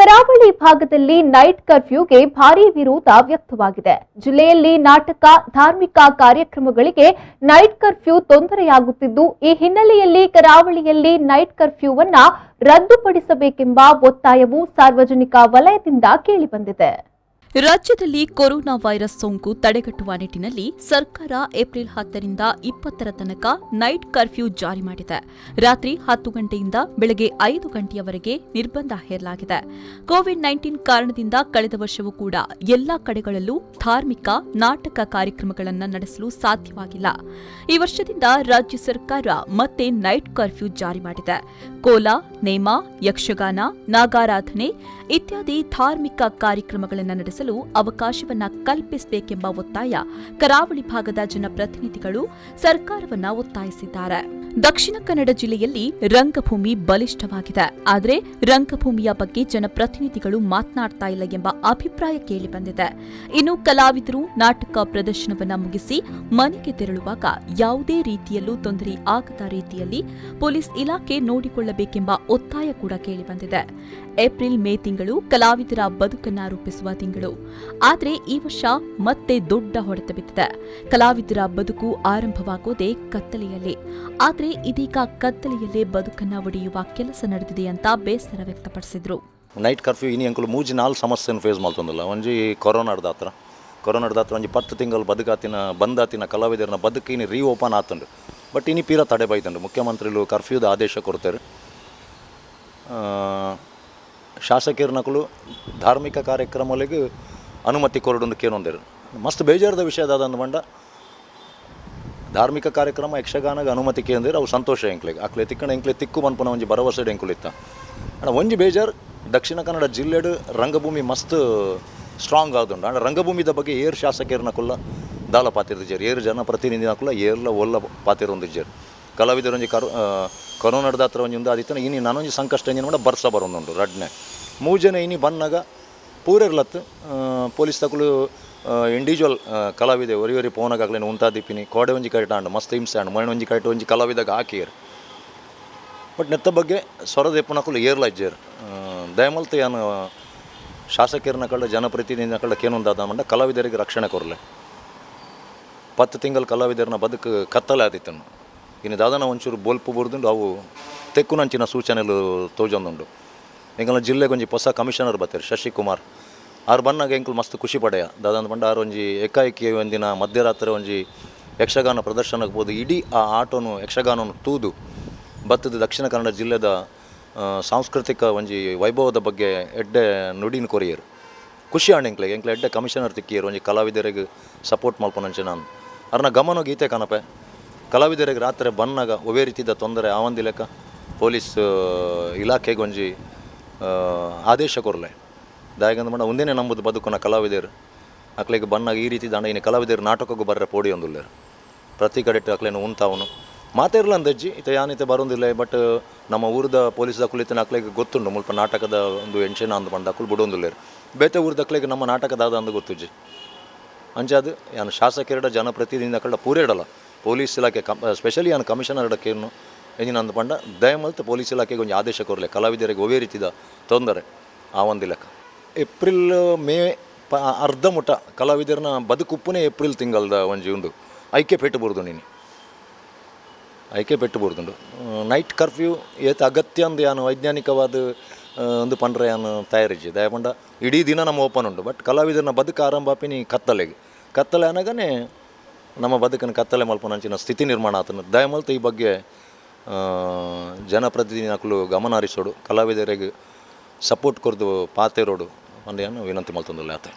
ಕರಾವಳಿ ಭಾಗದಲ್ಲಿ ನೈಟ್ ಕರ್ಫ್ಯೂಗೆ ಭಾರೀ ವಿರೋಧ ವ್ಯಕ್ತವಾಗಿದೆ. ಜಿಲ್ಲೆಯಲ್ಲಿ ನಾಟಕ, ಧಾರ್ಮಿಕ ಕಾರ್ಯಕ್ರಮಗಳಿಗೆ ನೈಟ್ ಕರ್ಫ್ಯೂ ತೊಂದರೆಯಾಗುತ್ತಿದ್ದು, ಈ ಹಿನ್ನೆಲೆಯಲ್ಲಿ ಕರಾವಳಿಯಲ್ಲಿ ನೈಟ್ ಕರ್ಫ್ಯೂವನ್ನ ರದ್ದುಪಡಿಸಬೇಕೆಂಬ ಒತ್ತಾಯವು ಸಾರ್ವಜನಿಕ ವಲಯದಿಂದ ಕೇಳಿಬಂದಿದೆ. ರಾಜ್ಯದಲ್ಲಿ ಕೊರೋನಾ ವೈರಸ್ ಸೋಂಕು ತಡೆಗಟ್ಟುವ ನಿಟ್ಟಿನಲ್ಲಿ ಸರ್ಕಾರ ಏಪ್ರಿಲ್ 10ರಿಂದ 20ರ ತನಕ ನೈಟ್ ಕರ್ಫ್ಯೂ ಜಾರಿ ಮಾಡಿದೆ. ರಾತ್ರಿ 10 ಗಂಟೆಯಿಂದ ಬೆಳಗ್ಗೆ 5 ಗಂಟೆಯವರೆಗೆ ನಿರ್ಬಂಧ ಹೇರಲಾಗಿದೆ. ಕೋವಿಡ್ 19 ಕಾರಣದಿಂದ ಕಳೆದ ವರ್ಷವೂ ಕೂಡ ಎಲ್ಲಾ ಕಡೆಗಳಲ್ಲೂ ಧಾರ್ಮಿಕ, ನಾಟಕ ಕಾರ್ಯಕ್ರಮಗಳನ್ನು ನಡೆಸಲು ಸಾಧ್ಯವಾಗಿಲ್ಲ. ಈ ವರ್ಷದಿಂದ ರಾಜ್ಯ ಸರ್ಕಾರ ಮತ್ತೆ ನೈಟ್ ಕರ್ಫ್ಯೂ ಜಾರಿ ಮಾಡಿದೆ. ಕೋಲ, ನೇಮ, ಯಕ್ಷಗಾನ, ನಾಗಾರಾಧನೆ ಇತ್ಯಾದಿ ಧಾರ್ಮಿಕ ಕಾರ್ಯಕ್ರಮಗಳನ್ನು ನಡೆಸಲು ಅವಕಾಶವನ್ನ ಕಲ್ಪಿಸಬೇಕೆಂಬ ಒತ್ತಾಯ ಕರಾವಳಿ ಭಾಗದ ಜನಪ್ರತಿನಿಧಿಗಳು ಸರ್ಕಾರವನ್ನ ಒತ್ತಾಯಿಸಿದ್ದಾರೆ. ದಕ್ಷಿಣ ಕನ್ನಡ ಜಿಲ್ಲೆಯಲ್ಲಿ ರಂಗಭೂಮಿ ಬಲಿಷ್ಠವಾಗಿದೆ. ಆದರೆ ರಂಗಭೂಮಿಯ ಬಗ್ಗೆ ಜನಪ್ರತಿನಿಧಿಗಳು ಮಾತನಾಡ್ತಾ ಇಲ್ಲ ಎಂಬ ಅಭಿಪ್ರಾಯ ಕೇಳಿಬಂದಿದೆ. ಇನ್ನು ಕಲಾವಿದರು ನಾಟಕ ಪ್ರದರ್ಶನವನ್ನ ಮುಗಿಸಿ ಮನೆಗೆ ತೆರಳುವಾಗ ಯಾವುದೇ ರೀತಿಯಲ್ಲೂ ತೊಂದರೆ ಆಗದ ರೀತಿಯಲ್ಲಿ ಪೊಲೀಸ್ ಇಲಾಖೆ ನೋಡಿಕೊಳ್ಳಬೇಕೆಂಬ ಒತ್ತಾಯ ಕೂಡ ಕೇಳಿಬಂದಿದೆ. ಏಪ್ರಿಲ್, ಮೇ ತಿಂಗಳು ಕಲಾವಿದರ ಬದುಕನ್ನ ರೂಪಿಸುವ ತಿಂಗಳು. ಆದರೆ ಈ ವರ್ಷ ಮತ್ತೆ ದೊಡ್ಡ ಹೊಡೆತ ಬಿದ್ದಿದೆ. ಕಲಾವಿದರ ಬದುಕು ಆರಂಭವಾಗೋದೇ ಕತ್ತಲೆಯಲ್ಲಿ. ಆದರೆ ಇದೀಗ ಕತ್ತಲೆಯಲ್ಲೇ ಬದುಕನ್ನ ಒಡೆಯುವ ಕೆಲಸ ನಡೆದಿದೆ ಅಂತ ಬೇಸರ ವ್ಯಕ್ತಪಡಿಸಿದ್ರು. ನೈಟ್ ಕರ್ಫ್ಯೂ ಇನಿ ಎಂಕುಲು ಮೂಜಿ ನಾಲ್ ಸಮಸ್ಯೆನ ಫೇಸ್ ಮಲ್ತೊಂದುಲ್ಲ. ಒಂಜಿ ಕೊರೋನಾಡ್ದಾತ್ರ, ಕೊರೋನಾಡ್ದಾತ್ರ ಒಂಜಿ 10 ತಿಂಗಳು ಬದುಕಾತಿನ ಬಂದಾತಿನ ಕಲಾವಿದರನ್ನ ಬದುಕು ಇನಿ ರೀಓಪನ್ ಆತುಂಡು. ಬಟ್ ಇನಿ ಪೀರ ತಡೆ ಬೈತುಂಡು. ಮುಖ್ಯಮಂತ್ರಿಲು ಕರ್ಫ್ಯೂದ ಆದೇಶ ಕೊಡ್ತಾರೆ. ಶಾಸಕರ್ನಕುಲು ಧಾರ್ಮಿಕ ಕಾರ್ಯಕ್ರಮಗಳಿಗೆ ಅನುಮತಿ ಕೊರಡು ಕೇನೊಂದೇರು. ಮಸ್ತ್ ಬೇಜಾರದ ವಿಷಯ ದಾದಂದು ಪಂಡ, ಧಾರ್ಮಿಕ ಕಾರ್ಯಕ್ರಮ, ಯಕ್ಷಗಾನಗೆ ಅನುಮತಿ ಕೇಂದಿರ ಅವು ಸಂತೋಷ ಎಂಕ್ಲೆಗ್. ಅಕ್ಲೆ ತಿಕ್ಕಣ ಎಂಕ್ಲೆ ತಿಕ್ಕು ಪನ್ಪುನ ಒಂಜಿ ಭರವಸೆ ಎಂಕುಲಿತ್ತ. ಅಂಡ ಒಂಜಿ ಬೇಜಾರ್, ದಕ್ಷಿಣ ಕನ್ನಡ ಜಿಲ್ಲೆಡ್ ರಂಗಭೂಮಿ ಮಸ್ತ್ ಸ್ಟ್ರಾಂಗ್ ಆದುಂಡು. ಅಂಡ ರಂಗಭೂಮಿದ ಬಗ್ಗೆ ಏರ್ ಶಾಸಕರ್ನಕುಲ್ಲ ದಾಲ ಪಾತಿರ್ದಿಜ್ಜೆರ್, ಏರ್ ಜನಪ್ರತಿನಿಧಿನಕುಲ್ಲ ಏರ್ಲ ಒಲ್ಲ ಪಾತಿರೊಂದಿಜ್ಜೆರ್. ಕಲಾವಿದರೊಂಜಿ ಕರೋನಾಡ್ದ ಹತ್ರ ಒಂಜಿ ಉಂದು ಆದಿತ್ತನ. ಇನಿ ನನೊಂಜಿ ಸಂಕಷ್ಟ ಎಂಜಿನ ಪಂಡ ಬರ್ಸ ಬರೊಂದುಂಡು. ರಡ್ನೆ ಮೂಜನೆ ಇನಿ ಬನ್ನಗ ಪೂರೆರ್ಲತ್ತು ಪೊಲೀಸ್ ತಕುಲು ಇಂಡಿವಿಜುವಲ್ ಕಲಾವಿದೆ ಒರಿ ಒರಿ ಪೋನಾಗ ಅಕ್ಲೆನ್ ಉಂತಾದಿಪ್ಪಿನಿ. ಕೋಡೆ ಒಂಜಿ ಕರೆಟ್ ಆಂಡ್, ಮಸ್ತ್ ಹಿಂಸೆ ಆಂಡ್. ಮೊನ್ನೆ ಒಂಜಿ ಕರೆಟ್ ಒಂಜಿ ಕಲಾವಿದಾಗ ಹಾಕಿಯರ್. ಬಟ್ ನೆತ್ತ ಬಗ್ಗೆ ಸ್ವರದ ಎಪ್ಪುನಕುಲು ಏರ್ಲ ಇಜ್ಜೆರ್. ದಯಮಲ್ತ್ ಯಾನ್ ಶಾಸಕರ್ನ ಕಳ್ಳ ಜನಪ್ರತಿನಿಧಿನ ಕಳ್ಳ ಕೇನೊಂದಾದ ಮಂಡ, ಕಲಾವಿದರಿಗೆ ರಕ್ಷಣೆ ಕೊರ್ಲೆ. 10 ತಿಂಗಳು ಕಲಾವಿದರನ್ನ ಬದುಕು ಕತ್ತಲೆ ಆದಿತ್ತನು. ಇನ್ನು ದಾದನ ಒಂಚೂರು ಬೋಲ್ಪು ಬುರ್ದುಂಡು, ಅವು ತೆಕ್ಕುನಂಚಿನ ಸೂಚನೆಲು ತೋಜೊಂದುಂಡು. ಎಂಕಲ್ನ ಜಿಲ್ಲೆಗೆ ಒಂಜಿ ಹೊಸ ಕಮಿಷನರ್ ಬತ್ತೆರ್, ಶಶಿಕುಮಾರ್. ಆರು ಬನ್ನಾಗ ಎಂಕುಲು ಮಸ್ತ್ ಖುಷಿ ಪಡೆಯ. ದಾದಂದು ಪಂಡ, ಆರು ಒಂಜಿ ಏಕಾಏಕಿ ಒಂದಿನ ಮಧ್ಯರಾತ್ರಿ ಒಂಜಿ ಯಕ್ಷಗಾನ ಪ್ರದರ್ಶನಕ್ಕೆ ಪೋದು, ಇಡೀ ಆ ಆಟೋನು ಯಕ್ಷಗಾನನು ತೂದು ಬತ್ತದ ದಕ್ಷಿಣ ಕನ್ನಡ ಜಿಲ್ಲೆದ ಸಾಂಸ್ಕೃತಿಕ ಒಂಜಿ ವೈಭವದ ಬಗ್ಗೆ ಎಡ್ಡೆ ನುಡಿನ ಕೊರಿಯರು. ಖುಷಿ ಆಂಡ್ ಎಂಕ್ಲೆಗ್. ಎಂಕ್ಲೆ ಎಡ್ಡೆ ಕಮಿಷನರ್ ತಿಕ್ಕಿಯರು, ಒಂಜಿ ಕಲಾವಿದರಿಗೆ ಸಪೋರ್ಟ್ ಮಲ್ಪುನಂಚೆ. ನಾನು ಅರ್ನ ಗಮನ ಗೀತೆ ಕನಪೆ, ಕಲಾವಿದರಿಗೆ ರಾತ್ರಿ ಬನ್ನಾಗ ಒವೇ ರೀತಿದ ತೊಂದರೆ ಆವಂದಿ ಲೆಕ್ಕ ಪೊಲೀಸ್ ಇಲಾಖೆಗೆ ಒಂಜಿ ಆದೇಶ ಕೊರ್ಲೆ. ದಾಯಗಂದ ಪಂಡ, ಒಂದೇನೆ ನಂಬುದು ಬದುಕುನ ಕಲಾವಿದರು. ಅಕ್ಲೆಗ್ ಬನ್ನಾಗ ಈ ರೀತಿ ದಾಂಡ ಇನಿ ಕಲಾವಿದರು ನಾಟಕಕ್ಕೂ ಬರ್ರೆ ಪೋಡಿಯೊಂದುಲ್ಲೆರ್. ಪ್ರತಿ ಕಡೆಟ್ ಅಕ್ಲೆನ ಉಂತಾವನು ಮಾತೆರ್ಲ ಅಂದಜ್ಜಿ ಇತ್ತೆ ಯಾನಿತೆ ಬರೋಂದಿಲ್ಲ. ಬಟ್ ನಮ್ಮ ಊರದ ಪೊಲೀಸ್ ದಕುಲು ಅಕ್ಲೆಗ್ ಗೊತ್ತುಂಡು, ಮುಲ್ಪ ನಾಟಕದ ಒಂದು ಎಂಚೆನ ಅಂದ್ ಪಂಡ ಅಕುಲು ಬುಡೊಂದುಲ್ಲೆರ್. ಬೇತೆ ಊರ್ದಕ್ಲೆಗ್ ನಮ್ಮ ನಾಟಕದಾದ ಅಂದ್ ಗೊತ್ತುಜ್ಜಿ. ಅಂಚಾದ್ ಯಾನ್ ಶಾಸಕೆರಡ, ಜನಪ್ರತಿನಿಧಿ ಅಕಲ್ಡ ಪೂರೆಡಲ, ಪೊಲೀಸ್ ಇಲಾಖೆ ಕಂ ಸ್ಪೆಷಲಿ ಯಾನ್ ಕಮಿಷನರ್ಡ ಕೇನು ಎಂಜಿನ ಅಂದ್ ಪಂಡ, ದಯಮಲ್ತ್ ಪೊಲೀಸ್ ಇಲಾಖೆಗೆ ಒಂಜಿ ಆದೇಶ ಕೊರ್ಲೆ, ಕಲಾವಿದರಿಗೆ ಒವೇ ರೀತಿದ ತೊಂದರೆ ಆವಂದಿ ಲೆಕ್ಕ. ಏಪ್ರಿಲ್ ಮೇ ಅರ್ಧ ಮುಟ ಕಲಾವಿದರನ್ನ ಬದುಕುಪ್ಪುನೇ ಏಪ್ರಿಲ್ ತಿಂಗಳದ ಒಂಜಿ ಉಂದು ಐಕೆ ಪೆಟ್ಟು ಬುರ್ದು ನೀನು ಐಕೆ ಪೆಟ್ಟು ಬುರ್ದುಂಡು. ನೈಟ್ ಕರ್ಫ್ಯೂ ಏತ್ ಅಗತ್ಯ ಅಂದ್ ಯಾನು ವೈಜ್ಞಾನಿಕವಾದ ಒಂದು ಪಂಡ್ರೆ ಯಾನು ತಯಾರಿಜಿ. ದಯಪಂಡ ಇಡೀ ದಿನ ನಮ್ಮ ಓಪನ್ ಉಂಟು. ಬಟ್ ಕಲಾವಿದರನ್ನ ಬದುಕು ಆರಂಭ ಆಪಿನಿ ಕತ್ತಲೆಗೆ. ಕತ್ತಲೆ ಅನಗನೇ ನಮ್ಮ ಬದುಕನ್ನು ಕತ್ತಲೆ ಮಲ್ಪುನಂಚಿನ ಸ್ಥಿತಿ ನಿರ್ಮಾಣ ಆತನ. ದಯಮಲ್ತ್ ಈ ಬಗ್ಗೆ ಜನಪ್ರತಿನಿಧಿನಕುಲು ಗಮನ ಹರಿಸೋಡು, ಕಲಾವಿದರಿಗೆ ಸಪೋರ್ಟ್ ಕೊರ್ದು ಪಾತೆರೋಡು ಪಂದ್ ವಿನಂತಿ ಮಲ್ತೊಂದುಲ್ಲೆ ಆತೆ.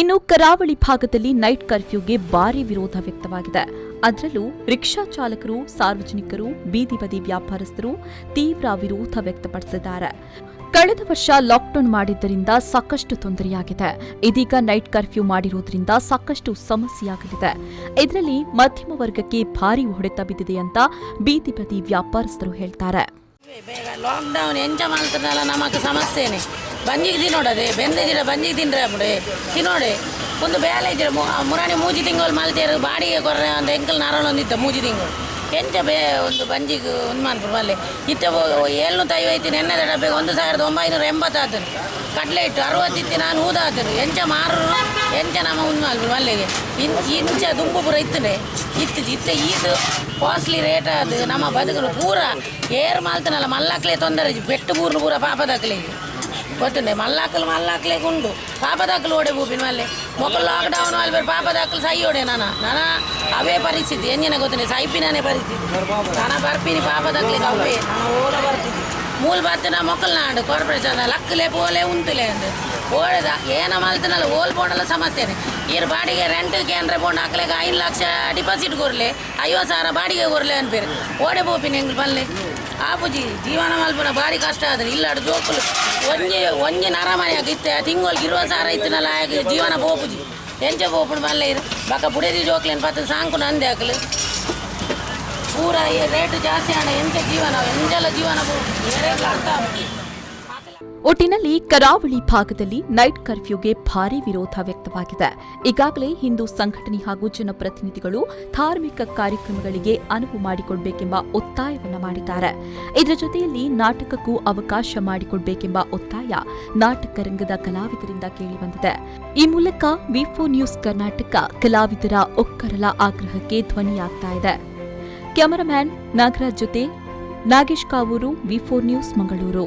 ಇನ್ನು ಕರಾವಳಿ ಭಾಗದಲ್ಲಿ ನೈಟ್ ಕರ್ಫ್ಯೂಗೆ ಭಾರಿ ವಿರೋಧ ವ್ಯಕ್ತವಾಗಿದೆ. ಅದರಲ್ಲೂ ರಿಕ್ಷಾ ಚಾಲಕರು, ಸಾರ್ವಜನಿಕರು, ಬೀದಿ ಬದಿ ವ್ಯಾಪಾರಸ್ಥರು ತೀವ್ರ ವಿರೋಧ ವ್ಯಕ್ತಪಡಿಸಿದ್ದಾರೆ. ಕಳೆದ ವರ್ಷ ಲಾಕ್ಡೌನ್ ಮಾಡಿದ್ದರಿಂದ ಸಾಕಷ್ಟು ತೊಂದರೆಯಾಗಿದೆ. ಇದೀಗ ನೈಟ್ ಕರ್ಫ್ಯೂ ಮಾಡಿರುವುದರಿಂದ ಸಾಕಷ್ಟು ಸಮಸ್ಯೆಯಾಗಲಿದೆ. ಇದರಲ್ಲಿ ಮಧ್ಯಮ ವರ್ಗಕ್ಕೆ ಭಾರಿ ಹೊಡೆತ ಬಿದ್ದಿದೆ ಅಂತ ಬೀದಿ ಬದಿ ವ್ಯಾಪಾರಸ್ಥರು ಹೇಳ್ತಾರೆ. ಬೇಗ ಲಾಕ್ಡೌನ್ ಎಂಚ ಮಲ್ತದಲ್ಲ, ನಮಕ್ ಸಮಸ್ಯೆನೆ. ಬಂಜಿಗೆ ತಿನ್ನೋಡದೆ ಬೆಂದಿದ್ದೀರ, ಬಂಜಿಗೆ ತಿನ್ರೆ ಅಪ್ಪಡೆ ತಿನ್ನೋಡೆ. ಒಂದು ಬೇಲೆ ಇದ್ದೀರ ಮುರಾಣಿ ಮೂಜಿ ತಿಂಗಳು ಮಲ್ತೇರು, ಬಾಡಿಗೆ ಕೊರ್ರೆ ಒಂದು ಎಂಕಲ್ ನರಳೊಂದಿತ್ತ ಮೂಜಿ ತಿಂಗಳು. ಎಂಚ ಬೇ ಒಂದು ಬಂಜಿಗೆ ಒಂದು ಮನ್ಪುರು ಮಲ್ಲೆ. ಇತ್ತೆ 750 ಎಣ್ಣೆದ ಡಬ್ಬೆಗೆ 1980 ಆತನು. ಕಡಲೆ ಹಿಟ್ಟು 60 ಇತ್ತು, ನಾನು ಊದಾತನು. ಎಂಚ ಮಾರು ಎಂಚ ನಮ್ಮ ಒಂದು ಮಲ್ಪುರು ಮಲ್ಲೆಗೆ. ಇಂಚ ದುಂಬು ಪೂರ ಇತ್ತನೆ ಇತ್ತು ಇತ್ತೆ ಈದು ಕಾಸ್ಟ್ಲಿ ರೇಟ್. ಅದು ನಮ್ಮ ಬದುಕಲು ಪೂರ ಏರ್ ಮಾಲ್ತನಲ್ಲ, ಮಲ್ಲಾಕ್ಲೆ ತೊಂದರೆ. ಬೆಟ್ಟು ಬೂರ್ನು ಪೂರ ಪಾಪದಾಕ್ಲೆ ಗೊತ್ತುಂಡೆ. ಮಲ್ಲಾಕಲು ಮಲ್ಲಾಕ್ಲೆ ಉಂಡು, ಪಾಪದಾಕಲು ಓಡೆ ಬೂಪಿನ ಮಲ್ಲೆ. ಮೊಕಲು ಲಾಕ್ಡೌನ್ ಅಲ್ಬೇರು, ಪಾಪದಾಕಲು ಸೈಯೋಡೆ. ನಾನ ನಾನ ಅವೇ ಪರಿಸ್ಥಿತಿ ಎಂಜಿನ ಗೊತ್ತುಂಡೆ, ಸೈಪಿನೇ ಪರಿಸ್ಥಿತಿ. ನಾನ ಬರ್ಪಿನಿ ಪಾಪದಾಕ್ಲಿಗೆ ಅವೇ. ನಾನು ಓಲ ಬರ್ತೀನಿ ಮೂಲ ಬತ್ತಿನ ಮೊಕ್ಕಲ್ ನಾಡು ಕಾರ್ಪೊರೇಷನ್ ಲಕ್ಕಲೆ ಪೋಲೆ ಉಂತುಲೆ ಅಂದು ಓಡದ ಏನ ಮಲ್ತನಲ್ಲ. ಓಲ್ ಪೋಂಡಲ ಸಮಸ್ಯೆನೆ. ಈರ್ ಬಾಡಿಗೆ ರೆಂಟ್ ಕೇಂದ್ರ ಪೋಂಡ ಅಕ್ಲೆಗೆ 5 ಲಕ್ಷ ಡಿಪಾಸಿಟ್ ಕೊರ್ಲೆ, 50,000 ಬಾಡಿಗೆ ಕೊರ್ಲೆ ಅನ್ಪೇರು. ಓಡೆ ಪೋಪಿನ ಎಂಗ್ಲು ಪಲ್ಲೆ? ಆಪುಜಿ. ಜೀವನ ಮಲ್ಪುನ ಭಾರಿ ಕಷ್ಟ ಆದ್ರೆ. ಇಲ್ಲಾಡು ಜೋಕುಲು ಒಂಜಿ ಒಂಜಿ ನರಮನೆಯಾಗ ಇತ್ತೆ ತಿಂಗಳಿಗೆ 20,000 ಇತ್ತನಲ್ಲ, ಆಗ ಜೀವನ ಪೋಪುಜಿ. ಎಂಚ ಪೋಪುಡು ಮಲ್ಲೆ ಇರು? ಬಕ್ಕ ಬುಡೇದಿ ಜೋಕ್ಲೇನು ಪತ್ತು ಸಾಂಕುನ ಅಂದೆ. ಅಕ್ಲು ಪೂರ ಈ ರೇಟ್ ಜಾಸ್ತಿ ಆಂಡ ಎಂಚ ಜೀವನ, ಎಂಚಲ ಜೀವನ ಏರೆಗ್ಲ ಅರ್ಥ ಆಪುಜಿ. ಒಟ್ಟಿನಲ್ಲಿ ಕರಾವಳಿ ಭಾಗದಲ್ಲಿ ನೈಟ್ ಕರ್ಫ್ಯೂಗೆ ಭಾರೀ ವಿರೋಧ ವ್ಯಕ್ತವಾಗಿದೆ. ಈಗಾಗಲೇ ಹಿಂದೂ ಸಂಘಟನೆ ಹಾಗೂ ಜನಪ್ರತಿನಿಧಿಗಳು ಧಾರ್ಮಿಕ ಕಾರ್ಯಕ್ರಮಗಳಿಗೆ ಅನುವು ಮಾಡಿಕೊಡಬೇಕೆಂಬ ಒತ್ತಾಯವನ್ನ ಮಾಡಿದ್ದಾರೆ. ಇದರ ಜೊತೆಯಲ್ಲಿ ನಾಟಕಕ್ಕೂ ಅವಕಾಶ ಮಾಡಿಕೊಡಬೇಕೆಂಬ ಒತ್ತಾಯ ನಾಟಕ ರಂಗದ ಕಲಾವಿದರಿಂದ ಕೇಳಿಬಂದಿದೆ. ಈ ಮೂಲಕ ವಿಫೋ ನ್ಯೂಸ್ ಕರ್ನಾಟಕ ಕಲಾವಿದರ ಒಕ್ಕರಲ ಆಗ್ರಹಕ್ಕೆ ಧ್ವನಿಯಾಗ್ತಾ ಇದೆ. ಕ್ಯಾಮರಾಮ್ಯಾನ್ ನಾಗರಾಜ್ ಜೊತೆ ನಾಗೇಶ್ ಕಾವೂರು, ವಿಫೋರ್ ನ್ಯೂಸ್, ಮಂಗಳೂರು.